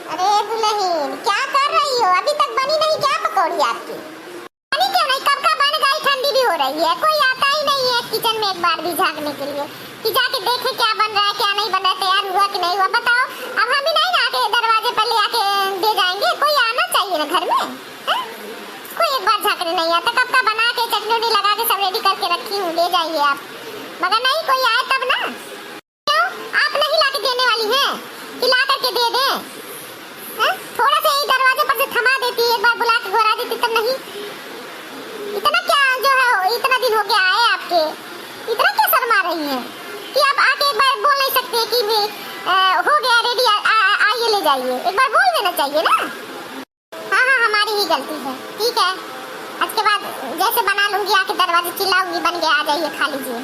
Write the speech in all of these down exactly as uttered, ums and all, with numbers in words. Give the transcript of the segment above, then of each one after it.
अरे दुल्हन, क्या कर रही हो? अभी तक बनी नहीं क्या पकौड़ी आपकी? बनी क्यों नहीं? कब का बन गई, ठंडी भी हो रही है, कोई आता ही नहीं है किचन में एक बार भी झांकने के लिए कि जाके देखे क्या बन रहा है, क्या नहीं बन रहा है, तैयार हुआ कि नहीं हुआ। बताओ, अब हम ही नहीं ना आके दरवाजे पर ले आके दे जाएंगे, कोई आना चाहिए ना घर में, हैं? कोई एक बार झांकने नहीं आता। कब का बना के चटनी उटनी लगा के सब रेडी करके रखी हूँ, ले जाइए आप, मगर नहीं, कोई आए तब ना। क्यों, आप नहीं लाके देने वाली हैं कि ला करके दे दें? हैं? थोड़ा सा यही दरवाजे पर से थमा देती, एक बार बुला के गोरा देती तब नहीं। इतना क्या जो है, इतना दिन हो गया आए आपके, इतना क्या शर्मा रही हैं कि आप आके एक बार बोल नहीं सकते कि भी, अ, हो गया रेडी, आ, आ, आ, आइए ले जाइए, एक बार बोल देना चाहिए ना। हाँ हाँ, हमारी ही गलती है, ठीक है, आज के बाद जैसे बना लूंगी आके दरवाजे चिल्लाऊंगी, बन गया, आ जाइए, खा लीजिए।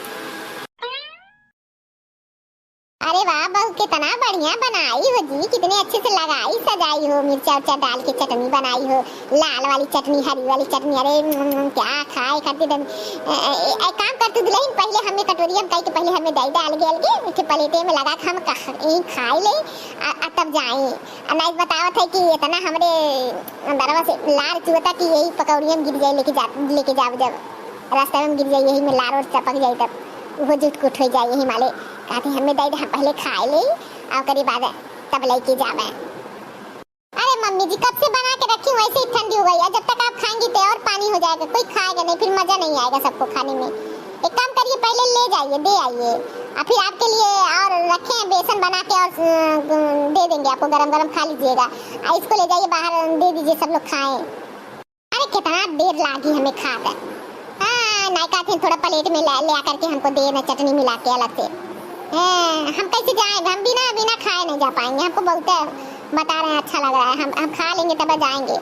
अरे वाह बहू, कितना बढ़िया बनाई हो जी, कितने अच्छे से लगाई सजाई हो, मिर्चा उर्चा डाल के चटनी बनाई हो, लाल वाली चटनी, हरी वाली चटनी। अरे उम्म, क्या खाए खातिर दम। ए, ए, ए, एक काम कर तू दुल्हन, पहले हमें कटोरिया में काई के पहले हमें दे दे अलगे अलगे, एक ठे प्लेटे में लगा के हम कह, यहीं खाए ले, आ, आ तब जाए। आ नहीं बतावत है कि इतना हमरे अंदरवा से लार चुअता कि यही पकौड़िया में गिर जाए, लेके जा, लेके जाब जब रास्ता में गिर जाए, यही में लार और चपक जाए तब उहो जुट कुट हो जाए। यही माले कहते हमें दे दे, हम पहले खाए ले, आ ओकरे बाद तब लेके जाबे। अरे मम्मी जी, कब से बना के रखी हूँ, ऐसे ही ठंडी हो गई है, जब तक आप खाएंगी तो और पानी हो जाएगा, कोई खाएगा नहीं, फिर मजा नहीं आएगा सबको खाने में। एक काम करिए, पहले ले जाइए, दे आइए, और फिर आपके लिए और रखे हैं बेसन बना के, और अ, दे देंगे आपको, गरम गरम खा लीजिएगा। आ इसको ले जाइए बाहर, दे दीजिए, सब लोग खाएं। अरे कितना देर लागी हमें खात। हाँ, नायका थे थोड़ा प्लेट में ले, ले आकर के हमको दे ना, चटनी मिला के अलग से। हैं, हम कैसे जाएंगे? हम बिना, बिना खाए नहीं जा पाएंगे। हमको बहुत बता रहे हैं, अच्छा लग रहा है, हम, हम खा लेंगे तब जाएंगे,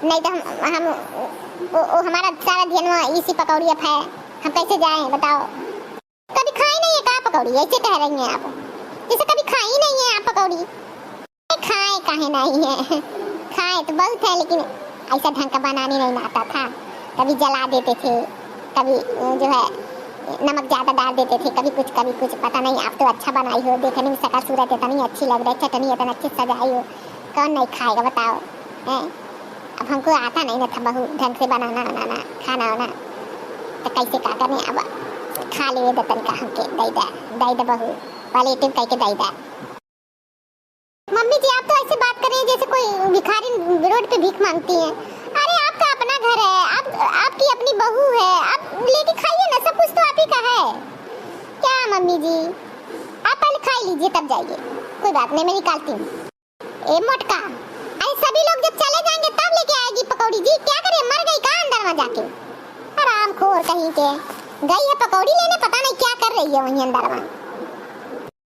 नहीं तो हम, हम वो, वो हमारा सारा ध्यान इसी पकौड़ी पे है, हम कैसे जाएं बताओ? कभी खाई नहीं है का पकौड़ी? ऐसे कह रही हैं आप, जैसे कभी खाई नहीं है आप पकौड़ी। खाए काहे नहीं है? खाए तो बहुत है, लेकिन ऐसा ढंग का बनाने नहीं आता था। कभी जला देते थे, कभी, अ, जो है, नमक ज्यादा डाल देते थे, कभी कुछ, कभी कुछ। पता नहीं, आप तो अच्छा बनाई हो, देखने में शक्ल सूरत इतनी अच्छी लग रही है, चटनी इतना अच्छी सजाई हो, कौन नहीं खाएगा बताओ, हैं? अब हमको आता नहीं ना था बहू ढंग से बनाना, बनाना, खाना वाना, तो कैसे का करें? अब खा लेवे दे तनिका, हमके दे दे, दे दे बहू, प्लेट में कह के दे दे। मम्मी जी, आप तो ऐसे बात कर रही हैं जैसे कोई भिखारी रोड पे भीख मांगती है। अरे, आपका अपना घर है, आप, आपकी अपनी बहू है, आप लेके खाइए ना, सब कुछ तो आप ही का है। क्या मम्मी जी, आप पहले खा ही लीजिए तब जाइए, कोई बात नहीं, मैं निकालती हूँ। ए मोटका, अरे सभी लोग जब चले जाएंगे तब लेके आएगी पकौड़ी जी, क्या करे, मर गई का अंदर में जाके? हराम खोर कहीं के, गई है पकौड़ी लेने, पता नहीं क्या कर रही है वहीं अंदर में।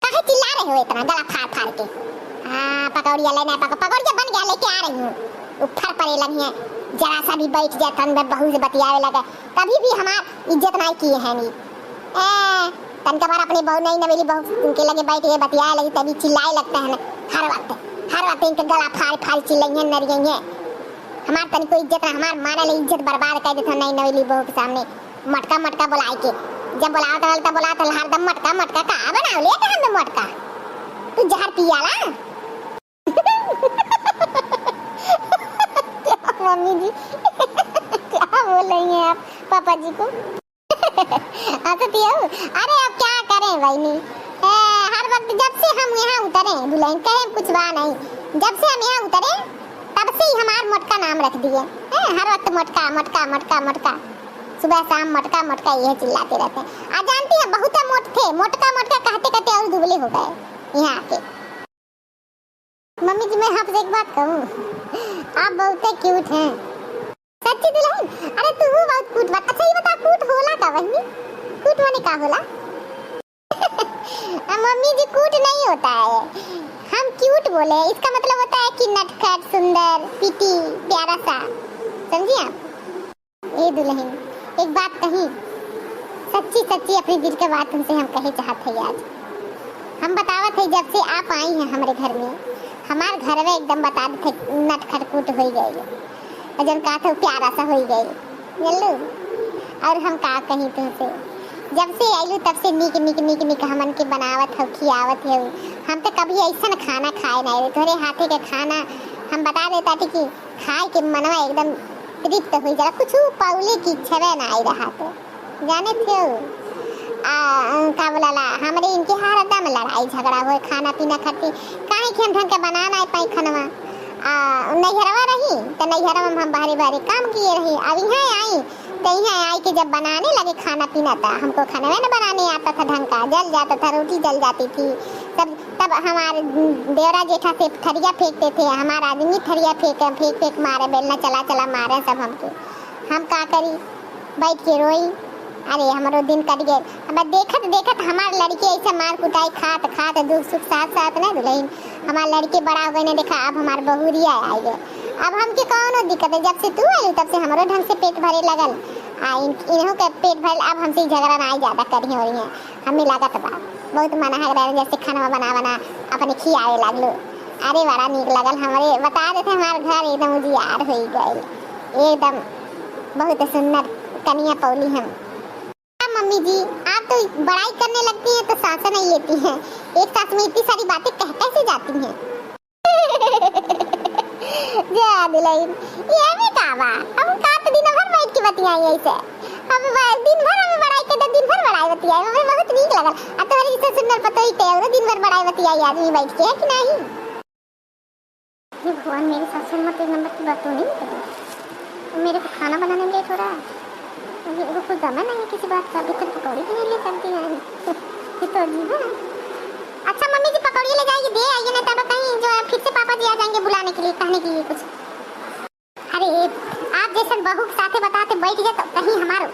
काहे चिल्ला रहे हो इतना गला फाड़ फाड़ के? हाँ, पकौड़िया लेना है, पक-, पकौड़िया बन गया, लेके आ रही हूँ। ऊपर परे लगी है, जरा सा भी बैठ जाए तन में बहू से बतियावे लगे, तभी भी हमार इज्जत नहीं किए है नी। ए, तन के बार अपनी बहू नहीं नवेली बहू उनके लगे बैठ के बतियाए लगी, तभी चिल्लाए लगता है ना। हर वक्त, हर वक्त इनके गला फाड़ फाड़ चिल्लाइए, नरियाइए। हमार तनिको इज्जत ना, हमार माने ले इज्जत बर्बाद कर देता नहीं नवेली बहू के सामने। मटका मटका बोलाए के, जब बोलावत रहल तब बोलावत रहल हरदम मटका मटका। का बनाव ले हमें मटका? तू जहर पियाला? क्या मम्मी जी? क्या बोल रही हैं आप पापा जी को? हंसती हो? अरे अब क्या करें बहनी, ए, हर वक्त जब से हम यहाँ उतरे दुल्हन कहे कुछ बा नहीं, जब से हम यहाँ उतरे तब से ही हमार मोटका नाम रख दिए। ए, हर वक्त मोटका मोटका मोटका मोटका। सुबह शाम मटका मटका यह चिल्लाते रहते हैं। आ जानती है, बहुत मोट थे, मोटका मोटका कहते कहते और दुबले हो गए यहाँ आके। मम्मी जी, मैं आपसे एक बात कहूँ, आप बहुत क्यूट हैं। सच्ची दुल्हन? अरे तू बहुत क्यूट बात। अच्छा ये बता, क्यूट होला का बहनी? क्यूट माने का होला? आ, मम्मी जी, क्यूट नहीं होता है, हम क्यूट बोले, इसका मतलब होता है कि नटखट, सुंदर, प्रीटी, प्यारा सा, समझी आप? ए दुल्हन, एक बात कही, सच्ची सच्ची अपने दिल के बात तुमसे हम कहे चाहत है आज। हम बतावत है, जब से आप आई हैं हमरे घर में, हमार घर में एकदम बता देते नटखट कूट हो गई, और जन कहा था प्यारा सा हो गई, जानलू? और हम का कही तुमसे, जब से आइलू तब से नीक, नीक, नीक, नीक हमन के बनावत हउ, खियावत हउ। हम त कभी अइसन खाना खाए नाहीं रहे। तोहरे हाथे के खाना हम बता देता थी कि खाए के मनवा एकदम तृप्त होइ जाला। कुछ पौले की इच्छा ना आई रहा तो। जाने थे? आ, का बोलाला, हमरे इनके हरदम लड़ाई झगड़ा होए खाना पीना खातिर, काहे कि हम ढंग के बना ना पाई खनवा। आ, नैहरवा रही, त नैहरवा में हम बाहरी बाहरी काम किए रही। अब इहाँ आई, त इहाँ आई के जब बनाने लगे खाना पीना, त हमको खाना ना बनाने आता था ढंग का, जल जाता था, रोटी जल जाती थी। सब, तब हमारे देवरा जेठा से थरिया फेंकते थे, हमारा आदमी थरिया फेंक, फेंक, फेंक मारे, बेलना चला, चला मारे सब हमके। हम का करी? बैठ के रोई। अरे, हमरो दिन कट गए। अब देखत, देखत हमार लड़की ऐसे मार कुटाई खात, खात, दुख सुख साथ, साथ ना दुल्हन, हमार लड़की बड़ा हो गई ना, देखा, अब हमार बहुरिया आ गए। अब हमके कौनो दिक्कत है, जब से तू आई, तब से हमरो ढंग से पेट भरे लगल। आ, इन, इन्हों के पेट भरल, अब हमसे ई झगड़ा ना ज्यादा करी हो रही है। हमें लागत बा, बहुत मना है, जैसे खाना बना, बना अपने खियावे लागलो। अरे, बड़ा नीक लगल हमरे, बता देते, हमार घर एकदम उजियार होई गइल। एकदम बहुत सुंदर कनिया पौली हम। हाँ मम्मी जी, आप तो बड़ाई करने लगती हैं तो सांसें नहीं लेती हैं। एक सांस में इतनी सारी बातें कह कैसे जाती हैं? जा दुल्हन, ये भी का बा? हम का तो दिन भर बैठ के बतियाई ऐसे। हम ब-, दिन भर हमें बड़ाई के दे, दिन भर बड़ाई बतियाई, हमें बहुत नीक लगल। आ तोहरे जैसे सुंदर पतोही के औरो दिन भर बड़ाई बतियाई आदमी बैठ के, है कि नहीं? हे भगवान, मेरी सासू माँ तो एक नंबर की बात तो नहीं निकली। मेरे को खाना बनाने में लेट हो रहा है। ये, इनको कोई गम नहीं है किसी बात का, अभी तक पकौड़ी भी नहीं ले सकती है। ये तो अजीब है। अच्छा मम्मी जी, पकौड़ी ले जाएगी, दे आइए, नहीं तब कहीं जो है फिर से पापा जी आ जाएंगे बुलाने के लिए, कहने के लिए कुछ। अरे, आप जैसन बहू के साथे बताते बैठ गए तो कहीं हमार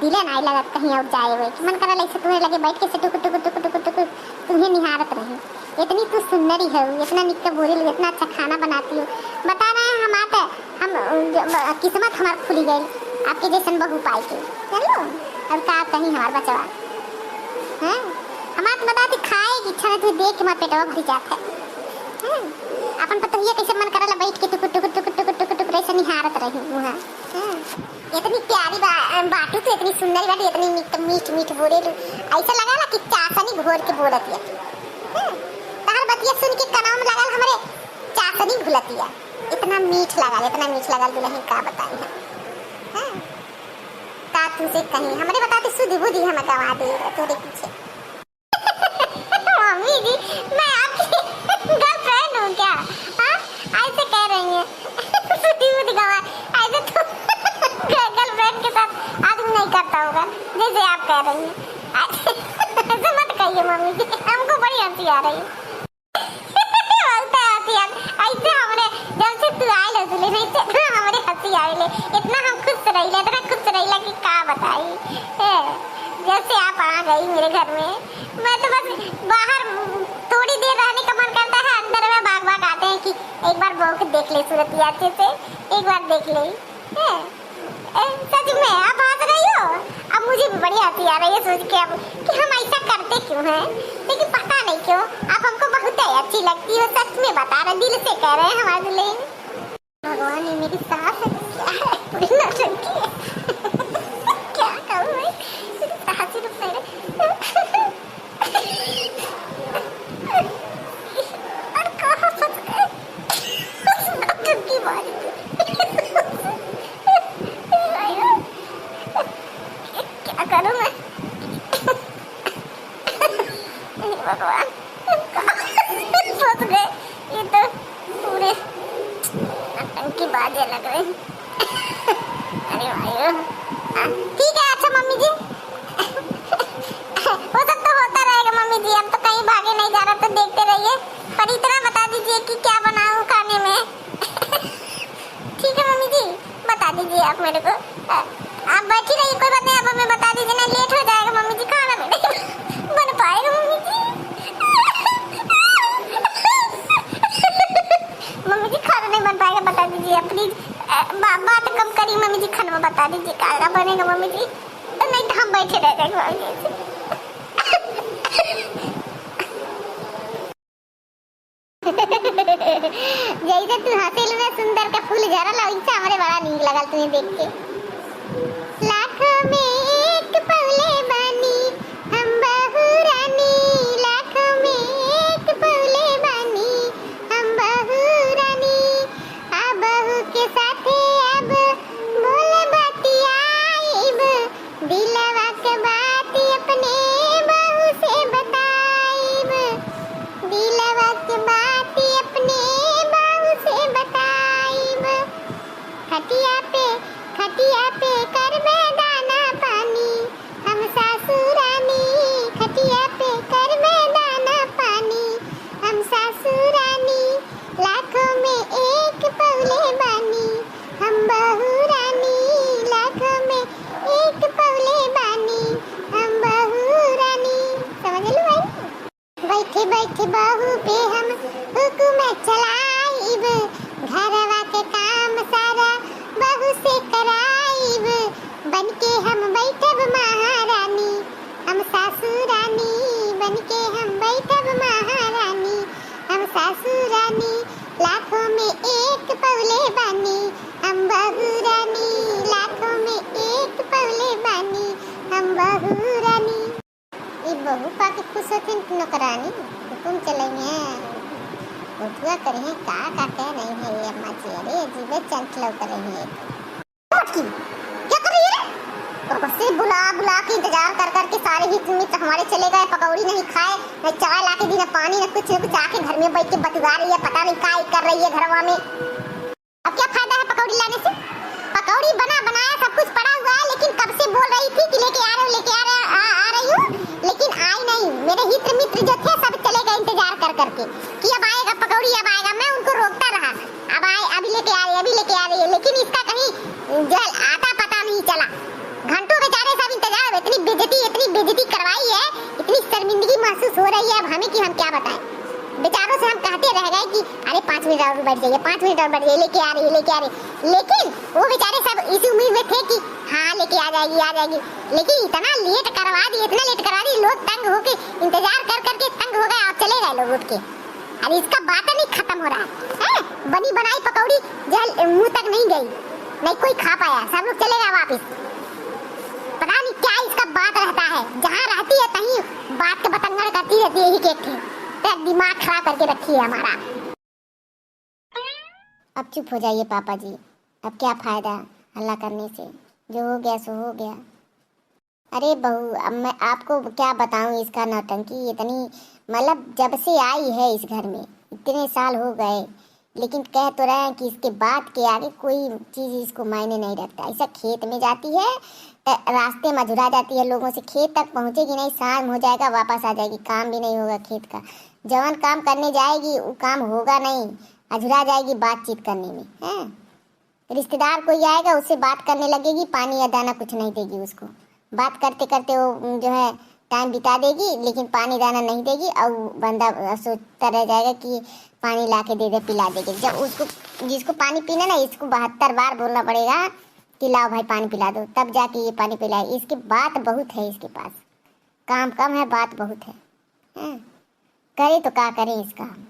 दिले नहीं लगत कहीं और जाए हुए। मन करल ऐसे तुम्हें लगे बैठ के से टुक टुक टुक टुक टुक तुम्हें निहारत रही। इतनी तू सुंदरी है, इतना निक बोले, इतना अच्छा खाना बनाती हो। बता रहे हैं हम आते, हम, अ, जो, ब-, किस्मत हमार खुली गई आपके जैसन बहू पाए के। चलो, अब का कहीं हमार बचवा, हैं? हमार तो बता दी, खाए की इच्छा नहीं, तू देख के हमार पेटवा भरी जात है, हैं? अपन पतोहिया कैसे मन करला बैठ के टुकुर टुकुर टुकुर टुकुर टुकुर टुकुर ऐसे निहारत रही वहाँ, हैं? इतनी प्यारी बा-, बाटू तो इतनी सुंदर बाटी, इतनी मीठ, मीठ, मीठ बोले लू। ऐसा लगा ना कि चासनी घोर के बोलत है। हैं? तहर बतिया सुन के कनाम लगल हमरे चासनी घुलतिया। इतना मीठ लगल, इतना मीठ लगल दुल्हन, का बताई हम। हैं? का तुझसे कहीं, हमरे बताते सुधी बुद्धि हम गवा दे तोरे पीछे। मम्मी जी, मैं आपकी girlfriend हूँ क्या? हाँ? ऐसे कह रही हैं। सुधी बुद्धि गवा, ऐसे तो girlfriend के साथ आदमी नहीं करता होगा, जैसे आप कह रही हैं। ऐसे मत कहिए मम्मी जी, हमको बड़ी हंसी आ रही है। बहुत हंसी आती। ऐसे हमरे जब से तू आयल हो दुल्हन, ऐसे इतना हमरे हंसी आवेले, इतना हम खुश रहीले, इतना खुश रहीला कि का बताई। ए, जब से आप आ गई मेरे घर में, मैं तो बस बाहर थोड़ी देर रहने का मन करता है, अंदर में भाग भाग आते हैं कि एक बार बहू को देख ले सूरतिया अच्छे से, एक बार देख ले। ए, ए, सच में आप हंस रही हो? अब मुझे भी बड़ी हंसी आ रही है सोच के अब कि हम ऐसा करते क्यों हैं, लेकिन पता नहीं क्यों आप हमको बहुत ही अच्छी लगती हो। सच में बता रहे, दिल से कह रहे हैं हमारे दुल्हन। भगवान, ये मेरी सास है, क्या है, पूरी नौटंकी है। क्या कहूँ मैं, मेरी सास ही तो पहले और कहाँ फंस गए? डॉक्टर की बारी। क्या करूँ मैं? हे भगवान, कहाँ फंस गए? ये तो पूरे नौटंकी बाजे लग रहे हैं। अरे भाई, हाँ, ठीक है। अच्छा मम्मी जी, वो सब तो होता रहेगा मम्मी जी, हम तो कहीं भागे नहीं जा रहे, तो देखते रहिए, पर इतना बता दीजिए कि क्या बनाऊँ खाने में। ठीक है मम्मी जी, बता दीजिए आप मेरे को। आप बैठी रहिए, कोई बात नहीं, आप हमें बता दीजिए ना, लेट हो जाएगा मम्मी जी, खाना भी नहीं बन पाएगा मम्मी जी। मम्मी जी, खाना नहीं बन पाएगा, बता दीजिए आप प्लीज। बा-, बात कम करिए मम्मी जी, खाना बता दीजिए, खाना बनेगा मम्मी जी, तो नहीं तो हम बैठे रह जाएंगे मम्मी जी। जैसे तू हंसेलू ना सुंदर का फूल झरल, वैसे हमरे बड़ा नीक लगल तुहे देख के। लाखों में एक पौले बानी। सोचिन नौकरानी, हुकुम चलइहें, उठुआ करिहें, का का कह रही है ये अम्मा जी, अरे अजीबे चंट लौक रही है। मोटकी, क्या कर रही है? कब से बुला बुला के इंतजार कर करके सारे हित मित्र हमारे चले गए, पकौड़ी नहीं खाए, न चाय ला के दी, न पानी, न कुछ, न कुछ, आके घर में बैठ के बतुआ रही है, पता नहीं का कर रही है घरवा में। अब क्या फायदा है पकौड़ी लाने से? पकौड़ी बना बनाया सब कुछ पड़ा हुआ है, लेकिन कब से बोल रही थी कि लेके आ रही हूँ, लेके आ रहा, आ, आ रही हूँ, लेकिन आई नहीं। मेरे हित मित्र जो थे सब चले गए इंतजार कर करके कि अब आएगा पकौड़ी, अब आएगा। मैं उनको रोकता रहा, अब आए, अभी लेके आ रही है, अभी लेके आ रही है, लेकिन इसका कहीं जो है आता पता नहीं चला। घंटों बेचारे सब इंतजार, इतनी बेइज्जती, इतनी बेइज्जती करवाई है, इतनी शर्मिंदगी महसूस हो रही है अब हमें कि हम क्या बताएं। बेचारों से हम कहते रह गए कि अरे पाँच मिनट और बैठ जाइए, पाँच मिनट और बैठ जाइए, लेके आ रही है, लेके आ रही है। लेकिन वो बेचारे सब इसी उम्मीद में थे कि हाँ लेके आ जाएगी, आ जाएगी, लेकिन इतना लेट करवा दी, इतना लेट करवा दी, लोग तंग होके इंतजार कर करके तंग हो गए और चले गए लोग उठ के। अरे इसका बात नहीं खत्म हो रहा है, हैं? बनी बनाई पकौड़ी जो है मुंह तक नहीं गई, नहीं कोई खा पाया, सब लोग चले गए वापस। पता नहीं क्या इसका बात रहता है, जहाँ रहती है तहीं बात के बतंगड़ करती रहती है, यही के थे। तो दिमाग खराब करके रखी है हमारा। अब चुप हो जाइए पापा जी, अब क्या फायदा हल्ला करने से, जो हो गया सो हो गया। अरे बहू, अब मैं आपको क्या बताऊं इसका नौटंकी, इतनी, मतलब, जब से आई है इस घर में इतने साल हो गए, लेकिन कह तो रहे हैं कि इसके बात के आगे कोई चीज़ इसको मायने नहीं रखता। ऐसा खेत में जाती है तो रास्ते में अझुरा जाती है, लोगों से खेत तक पहुँचेगी नहीं, शाम हो जाएगा, वापस आ जाएगी, काम भी नहीं होगा खेत का। जवन काम करने जाएगी वो काम होगा नहीं, अझुरा जाएगी बातचीत करने में, हैं? रिश्तेदार कोई आएगा, उससे बात करने लगेगी, पानी या दाना कुछ नहीं देगी उसको। बात करते करते वो, उम, जो है, टाइम बिता देगी, लेकिन पानी दाना नहीं देगी। और बंदा, अ, सोचता रह जाएगा कि पानी ला के दे दे, पिला देगी। जब उसको, जिसको पानी पीना ना, इसको बहत्तर बार बोलना पड़ेगा कि लाओ भाई पानी पिला दो, तब जाके ये पानी पिलाए। इसकी बात बहुत है इसके पास, काम कम है, बात बहुत है, हैं? करे तो का करें इसका हम?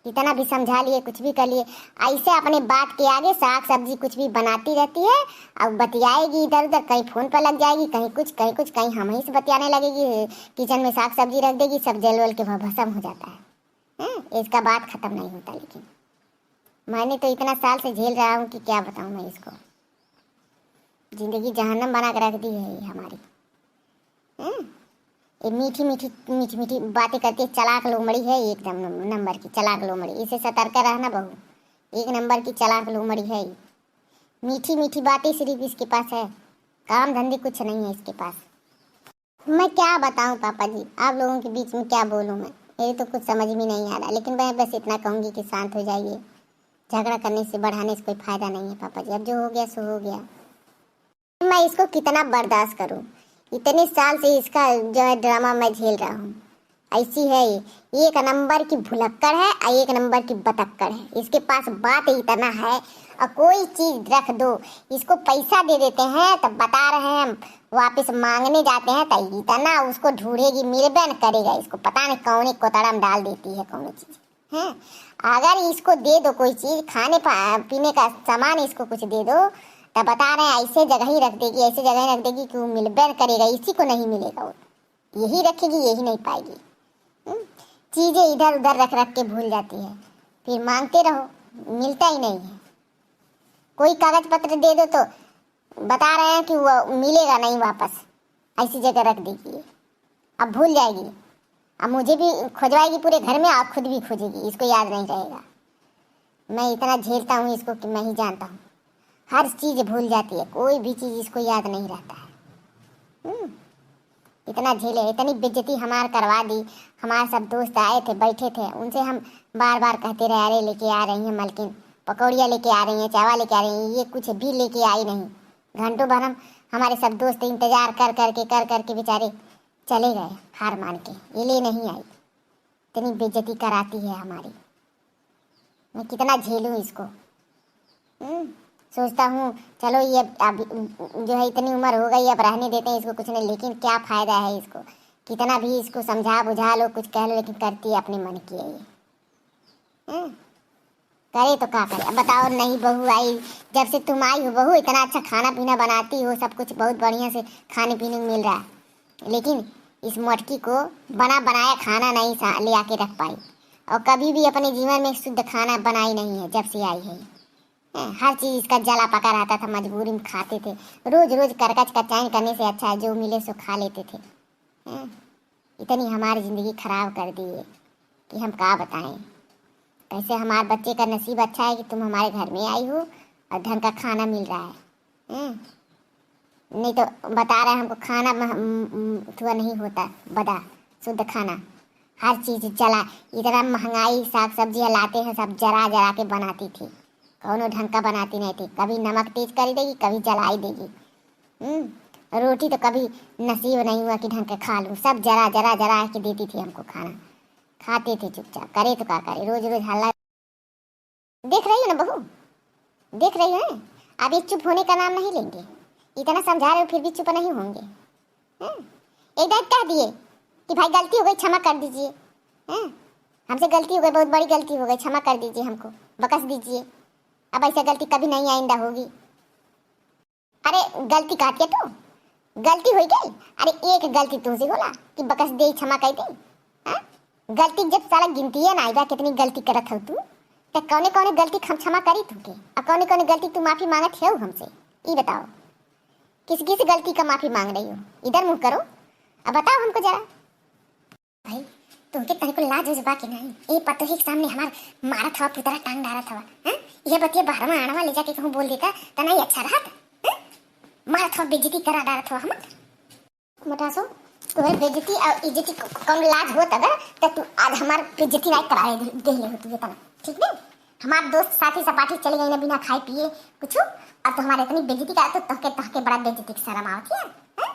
कितना भी समझा लिए, कुछ भी कर लिए, ऐसे अपने बात के आगे साग सब्जी कुछ भी बनाती रहती है और बतियाएगी इधर उधर, कहीं फोन पर लग जाएगी, कहीं कुछ, कहीं कुछ, कहीं हम ही से बतियाने लगेगी, किचन में साग सब्जी रख देगी, सब जल वल के वह भस्म हो जाता है। हैं? इसका बात खत्म नहीं होता। लेकिन मैंने तो इतना साल से झेल रहा हूँ कि क्या बताऊँ मैं इसको। जिंदगी जहन्नम बना के रख दी है ये हमारी। हैं? ये मीठी मीठी, मीठी मीठी बातें करती है, चालाक लोमड़ी है एकदम नम-, नंबर की चालाक लोमड़ी। इसे सतर्क रहना बहू, एक नंबर की चालाक लोमड़ी है ये। मीठी मीठी बातें सिर्फ इसके पास है, काम धंधे कुछ नहीं है इसके पास। मैं क्या बताऊं पापा जी, आप लोगों के बीच में क्या बोलूं मैं, मेरे तो कुछ समझ में नहीं आ रहा, लेकिन मैं बस इतना कहूंगी कि शांत हो जाइए। झगड़ा करने से, बढ़ाने से कोई फायदा नहीं है पापा जी। अब जो हो गया सो हो गया। मैं इसको कितना बर्दाश्त करूं, इतने साल से इसका जो है ड्रामा मैं झेल रहा हूँ। ऐसी है ये, एक नंबर की भुलक्कड़ है और एक नंबर की बतक्कड़ है। इसके पास बात इतना है, और कोई चीज रख दो, इसको पैसा दे देते हैं तब बता रहे हैं हम वापस मांगने जाते हैं तो इतना उसको ढूंढेगी, मिलबे न करेगा इसको। पता नहीं कौन कोतड़ा में डाल देती है कौन चीज। हैं? अगर इसको दे दो कोई चीज, खाने पा-, पीने का सामान इसको कुछ दे दो, तब बता रहे हैं ऐसे जगह ही रख देगी, ऐसे जगह ही रख देगी कि वो मिलबे न करेगा, इसी को नहीं मिलेगा वो। यही रखेगी, यही नहीं पाएगी। हम्म? चीजें इधर उधर रख रख के भूल जाती है, फिर मांगते रहो, मिलता ही नहीं है। कोई कागज पत्र दे दो तो बता रहे हैं कि वो मिलेगा नहीं वापस, ऐसी जगह रख देगी ये। अब भूल जाएगी, अब मुझे भी खोजवाएगी पूरे घर में और खुद भी खोजेगी, इसको याद नहीं रहेगा। मैं इतना झेलता हूँ इसको कि मैं ही जानता हूँ, हर चीज भूल जाती है, कोई भी चीज इसको याद नहीं रहता है। हम्म, इतना झेले, इतनी बेइज्जती हमार करवा दी। हमारे सब दोस्त आए थे, बैठे थे, उनसे हम बार बार कहते रहे, अरे लेके आ रही हैं मलकिन, पकौड़िया लेके आ रही हैं, चावा लेके आ रही हैं, ये कुछ भी लेके आई नहीं। घंटों भर हम, हमारे सब दोस्त इंतजार कर करके, कर करके बेचारे चले गए हार मान के, ये ले नहीं आई। इतनी बेइज्जती कराती है हमारी, मैं कितना झेलूं इसको। हम्म, सोचता हूँ चलो ये अब जो है इतनी उम्र हो गई, अब रहने देते हैं इसको, कुछ नहीं, लेकिन क्या फायदा है इसको, कितना भी इसको समझा बुझा लो, कुछ कह लो, लेकिन करती है अपने मन की है ये। हम्म, करे तो का करे, अब बताओ, नई बहू आई, जब से तुम आई हो बहू, इतना अच्छा खाना पीना बनाती हो, सब कुछ बहुत बढ़िया से खाने पीने को मिल रहा है, लेकिन इस मोटकी को बना बनाया खाना नहीं सा-, ले आके रख पाई, और कभी भी अपने जीवन में शुद्ध खाना बनाई नहीं है जब से आई है। हैं, हर चीज इसका जला पका रहता था, मजबूरी में खाते थे। रोज रोज करकच का चयन करने से अच्छा है जो मिले सो खा लेते थे। हैं, इतनी हमारी जिंदगी खराब कर दी है कि हम का बताएं। कैसे हमारे बच्चे का नसीब अच्छा है कि तुम हमारे घर में आई हो और ढंग का खाना मिल रहा है। हैं? नहीं तो बता रहे हैं, हमको खाना म-, म-, म-, थुआ नहीं होता, बदा, शुद्ध खाना। हर चीज जला, इतना महंगाई, साग सब्जियाँ लाते हैं, सब जरा जरा के बनाती थी, कौनो ढंग का बनाती नहीं थी। कभी नमक तेज कर देगी, कभी जलाई देगी। हम्म, रोटी तो कभी नसीब नहीं हुआ कि ढंग के खा लूँ, सब जरा जरा जरा के देती थी हमको खाना। खाते थे चुपचाप, करे तो का करे, रोज रोज हल्ला। देख रही हो ना बहू, देख रही हो, अब ये चुप होने का नाम नहीं लेंगे। इतना समझा रहे हो फिर भी चुप नहीं होंगे। हैं? एक दांत कह दिए कि भाई गलती हो गई, क्षमा कर दीजिए। हैं? हमसे गलती हो गई, बहुत बड़ी गलती हो गई, क्षमा कर दीजिए हमको, बख्श दीजिए, अब ऐसा गलती कभी नहीं आइंदा होगी। अरे गलती कहत के तू, गलती हो गई। अरे एक गलती तुमसे होला कि बख्श दे, क्षमा कर दे। हाँ? गलती जब साला गिनती है ना आइबा कितनी गलती करत हो तू, तो कौने कौने गलती हम क्षमा करी तुमके, और कौने कौने गलती तू माफी मांगत हो हमसे, ई बताओ, किस किस गलती का माफी मांग रही हो? इधर मुंह करो, अब बताओ हमको जरा। भाई, तुमके तनिको लाज उज बा कि नहीं? ए पतोही के सामने हमार मारत हवा, पुतरा टांग डारत हवा, हैं? ये बतिया बहरवा आड़वा ले जाके कहूँ बोल देता, त नहीं अच्छा रहत, हैं? मारत हवा, बेइज्जती करा डारत हवा हमार। मोटासो, तोहरे बेइज्जती और इज्जती क-, कौन लाज होत अगर, त तू आज हमार बेइज्जती नहीं करा दे, दे ले होती इतना, ठीक नहीं? हमार दोस्त साथी सपाटी चले गए ना बिना खाए पिए कुछ, अब तो हमारे इतनी बेइज्जती करा, तो तहके, तहके बड़ा बेइज्जती की शर्म आवत है, हैं?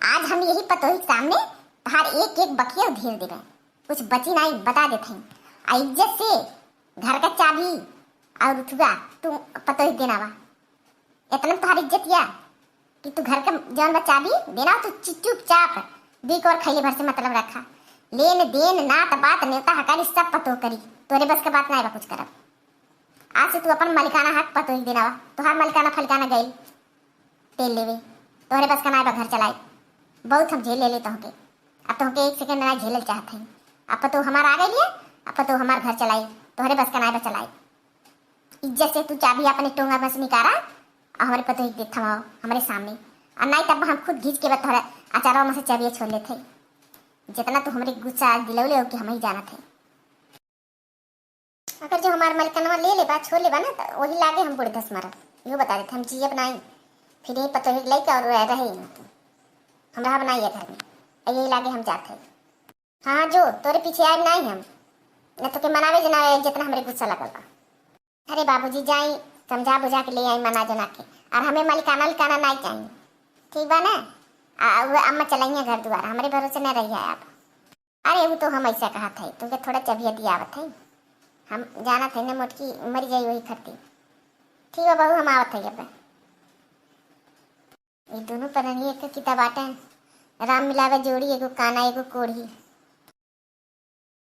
आज हम यही पतोही के सामने तहार एक एक बकिया उधेड़ देबे, कुछ बची नाई, बता देत हई। आ इज्जत से घर का चाबी और उठुआ तू पतोही देना बा। इतना में तोहार इज्जत या कि तू घर का जौन बा चाबी देना, तू चुप, चुपचाप दीक और खैले भर से मतलब रखा। लेन देन, नात बात, नेवता हकारी सब पतोह करी, तोरे बस के बात नाई बा कुछ करब। आज से तू अपन मलिकाना हक पतोही देना बा, तोहार मलिकाना फलिकाना गइल। तेल लेवे, तोहरे बस का नाय बा घर चलाई। बहुत हम झेल ले ले तोहके, अब तोहके एक सेकंड नाय झेलल चाहत हई। अब पतोह हमार आ गइल है, अब पतोह हमार घर चलाई, तोहरे बस का नाय बा चलाई। इज्जत से तू चाबी अपने टोंगा में से निकारा और हमरे पतोह के थमाओ हमरे सामने, और नाय तब हम खुद घींच के बा तोहरे अचारवा में से चाबिया छोड़ लेते। जितना तू हमरे गुस्सा आज दिलौले हो कि हम ही जानत है। अगर जो हमार मलिकनवा ले लेबा, छोड़ लेबा ना, त वही लागे हम बूढ़ धस मरब। इहो बता देत, हम जियब नाई। फिर यही पतोही के लइका और रह, रहे ही ना तू। हमरा अब नाई है घर में। आ यही लागे हम जात है। हाँ, जो तोरे पीछे आए नाई हम। न तो के मनावे जनावे जितना हमरे गुस्सा लगल बा। अरे बाबूजी, जाई समझा बुझा के ले आई मना जना के। और हमें मलिकाना उलिकाना नाई चाहिए। ठीक बा ना? आ, आ, वो अम्मा चलाइए घर दुआर, हमरे भरोसे न रहिए आप। अरे, वो तो हम ऐसा कहत है, तुमके थोड़ा चबिया दियावत है। हम जानत है ना, मोटकी मर जाई वही खरती। ठीक बा बहू, हम आवत है अब। ये दोनों परानी एक किता बाटे, राम मिलावे जोड़ी, एगो काना, एगो कोढ़ी।